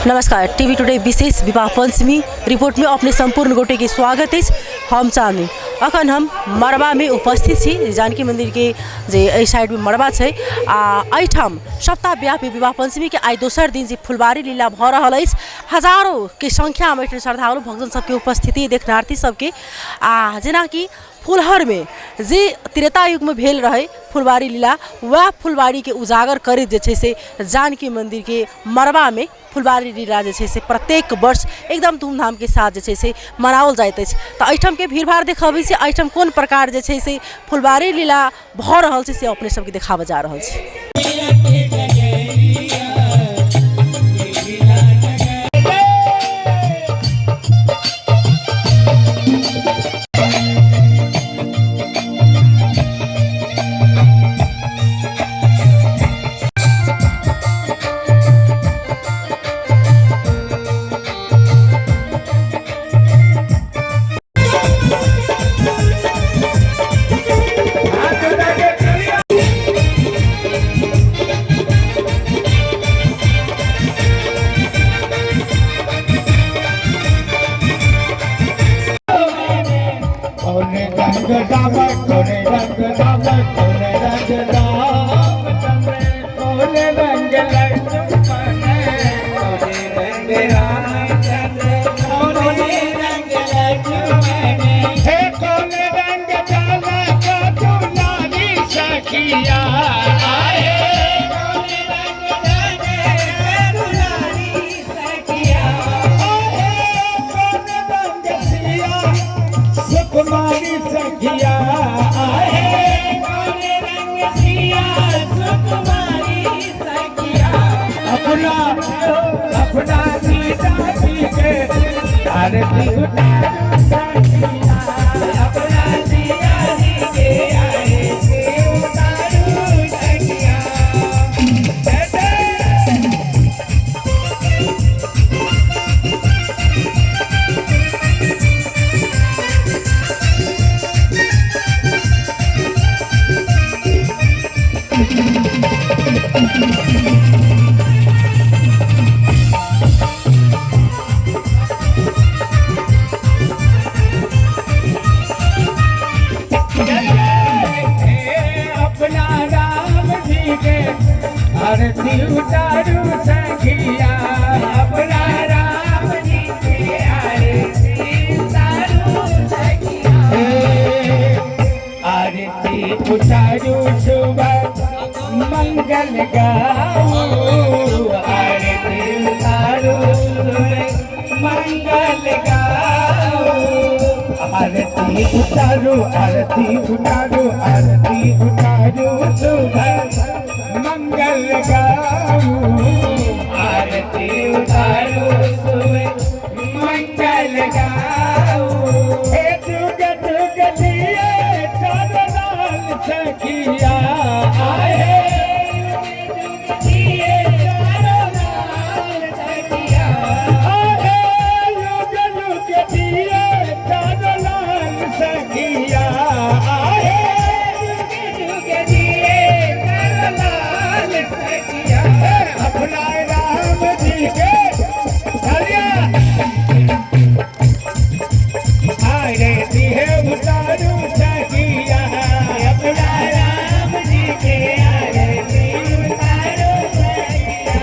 नमस्कार, TV today विशेष विवाह पंचमी रिपोर्ट में अपने सम्पूर्ण गोटे के स्वागत अछि। हम चांदनी अखन हम मड़बा में उपस्थित छी। जानकी मंदिर के जे एहि साइड में मड़बा छै आ एहिठाम सप्ताहव्यापी विवाह पंचमी के आइ दोसर दिन जे फुलबाड़ी लीला भऽ रहल अछि। हजारों के संख्या में एहिठाम श्रद्धालु भक्तजन सबके उपस्थिति देखनार्थी सबके आ जेनाकि फुलहरमे जे त्रेता युगमे भेल रहै फुलबाड़ी लीला, वएह फुलबाड़ीके उजागर करैत जे छै से जानकी मन्दिरके मड़बामे फुलबाड़ी लीला जे छै से प्रत्येक वर्ष एकदम धूमधामके साथ जे छै से मनाओल जाइत अछि। तऽ एहिठामके भीड़ भाड़ देखबै छी, एहिठाम कोन प्रकार जे छै से फुलबाड़ी लीला भऽ रहल छै से अपने सबके देखाबऽ जा रहल छी। कोने रंग राम, कोने रंग राम, कोने रंग राम चंद्र, कोने रंग लक्ष्मण, कोने रंग रामचंद्र, कोने रंग लक्ष्मण, हे कोने रंग जाला का दुलारी सखिया आए, कोने रंग जाने दुलारी सखिया आए, कोने रंग सिया सुकुमारी सखिया आए, कोने रंग सिया सुकुमारी सखिया, अपना अपना सीता जी के आरती उतारू सखिया, अपना सिया जी के आरती उतारू सखिया। जय जय। अपना राम जी के आरती उतारू सखिया, अपना राम जी के आरती उतारू सखिया, आरती उतारू सुबह मंगल गाऊ, आरती उतारू सुबह मंगल गाऊ, आरती उतारू, आरती उतारू, आरती उतारू सुबह मंगल गाऊ, आरती उतारू सुबह मंगल गाऊ, हे जुग जुग दिए चार लाल सखिया आए, जुग दिए चार लाल सखिया आए, युग युग दिए चार लाल सखिया आए, युग युग दिए चार लाल सखिया, अपना राम जी के आरती है उतारू सखिया, अपना राम जी के आरती उतारू सखिया।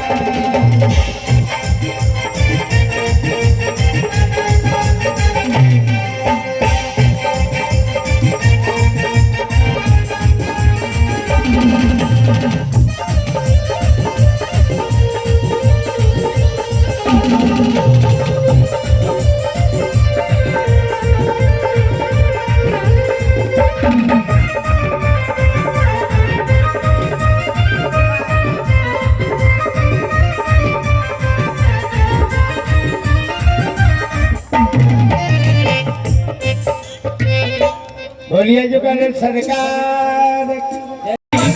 बोलिए जो करें सरकार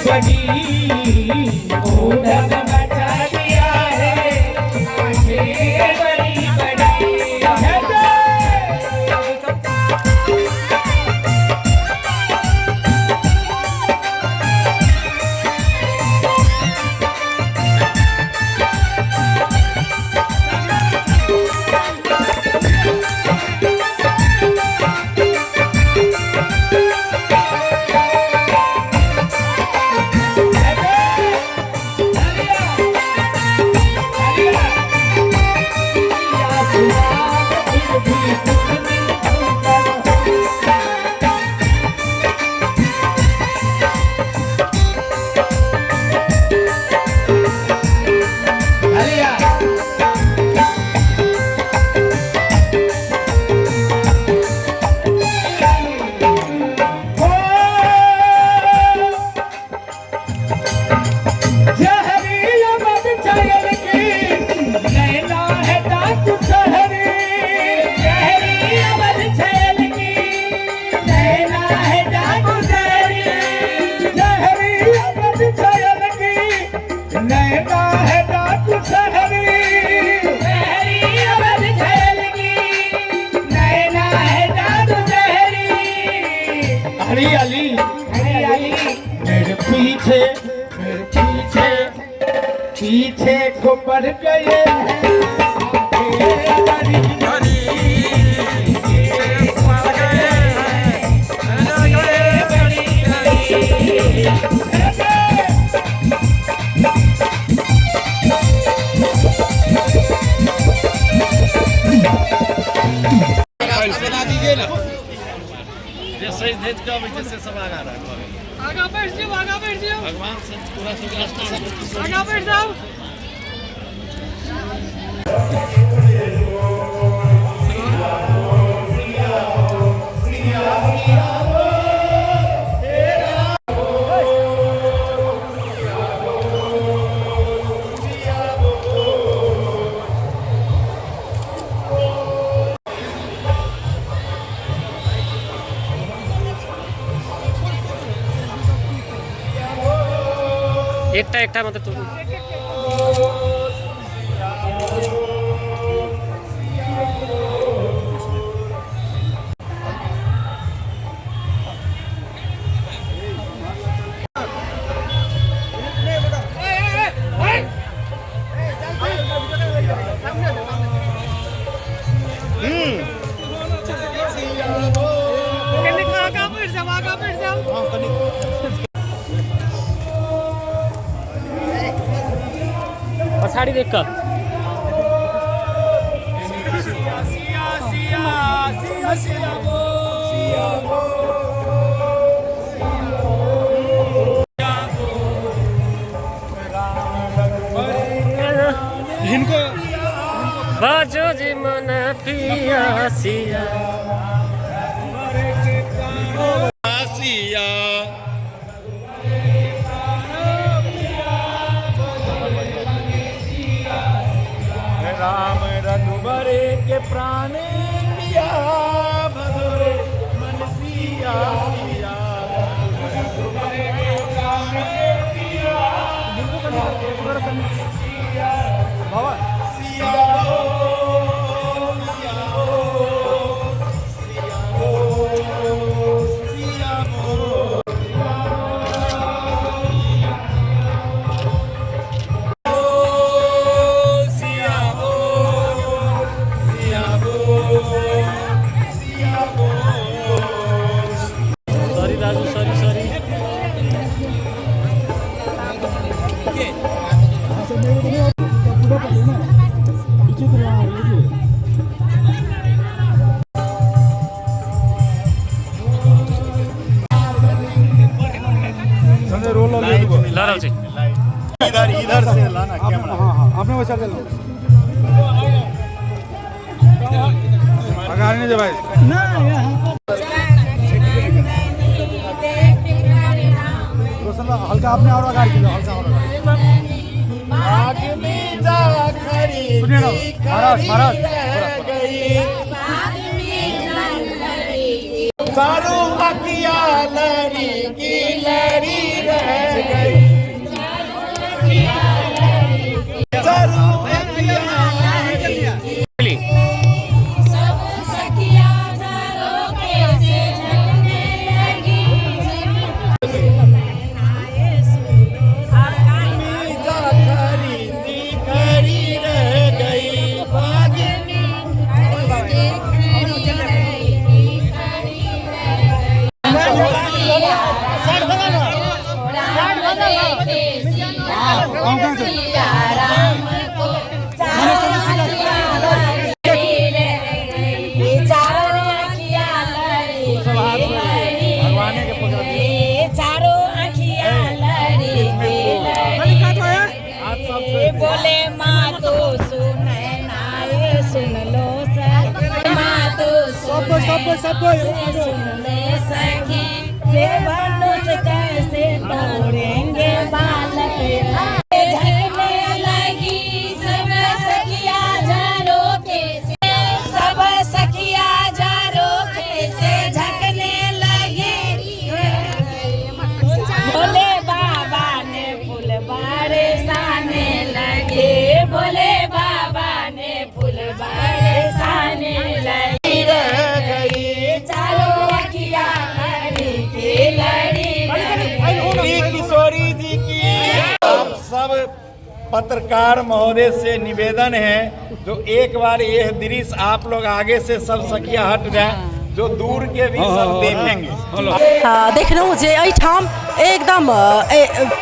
बड़ी ऊधम मचा दिया है, आंखें बड़ी बड़ी। देखो बढ़ गए हैं आगे बड़ी घड़ी, बढ़ गए हैं आगे बड़ी घड़ी। जे सही धज के अबै छै से सब आगाँ राखब। आगाँ बढ़ि जाउ, आगाँ बढ़ि जाउ। भगवान से पूरा सब रास्ता सब आगाँ बढ़ि जाउ। एकटा एकटा मात्र तुलू। कनिक आगाँ बढ़ि जाउ, आगाँ बढ़ि जाउ। पछाडि देख कऽ। बाजो जी मन पिया सिया। सिया। राम रघुबर के प्राण पिया भदोरे मन सिया सिया। रघुबर के प्राण पिया सिया बोल, सिया बोल, सिया बोल, सिया बोल। सिया बोल, सिया बोल, सिया बोल। सरी दाजु, सरी सरी। ल राउची। इधर इधर से लाना कैमरा। हाँ हाँ, आपने वो चल लो आगे नहीं भाई। रोशन हल्का आपने और आगाड़ किया, हल्का और आगाड़। सुनिए ना महाराज, महाराज रह गई चारू अखिया लड़ी की लड़ी रह गई, चारू अखिया लड़ी। सब सखिया झरोखे से झलकने लगी। खरीदी खरी रह गई बाग राम को चारों अखियाँ लड़ी, चारों अखियाँ लड़ी, चारों अखियाँ लड़ी, लड़ी। बोले माँ तो सुने नाये सुन लो सखी, माँ तो सबको सबको सबको सुन ले सखी, ये धनुष कैसे तोड़ेंगे बालक। झकने लगी सब सखिया झरोखे से, सब सखिया झरोखे से झकने लगी। भोले बाबा ने फूल बरसाने लगे, भोले बाबा ने फूल बरसाने लगे। रह गई चारों अखियाँ लड़ी की लड़ी। पत्रकार महोदय से निवेदन है जो एक बार यह दृश्य आप लोग आगे से सब सखिया हट जाए, जो दूर के भी सब देखेंगे। देखलहुँ जे एहिठाम एकदम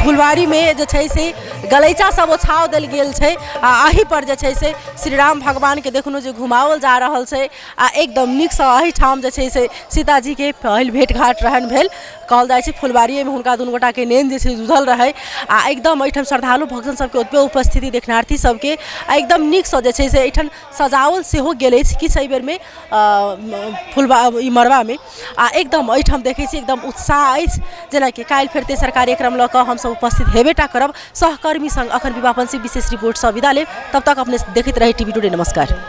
फुलवारीमे जे छै से गलैचा सब ओछाओ देल गेल छै आ एहि पर जे छै से श्री राम भगवानके देखलहुँ जे घुमाओल जा रहल छै आ एकदम नीकसँ एहिठाम जे छै से सीताजीके पहिल भेँट घाट रहनि भेल। कहल जाइ छै फुलवारिएमे हुनका दुनू गोटाके नैन जे छै जुझल रहै आ एकदम एहिठाम श्रद्धालु भक्तजन सबके ओतबे उपस्थिति देखनार्थी सबके आ एकदम नीकसँ जे छै से एहिठाम सजाओल सेहो गेल अछि किछु एहि बेरमे फुलबा ई मड़बामे आ एकदम एहिठाम देखै छी एकदम उत्साह अछि। जेनाकि काल्हि फेर तेसर कार्यक्रम लऽ कऽ हमसब उपस्थित हेबे टा करब। सहकर्मी संग अखन विवाह पंची विशेष रिपोर्टसँ विदा लेब, तब तक अपने देखैत रही टीवी टुडे। नमस्कार।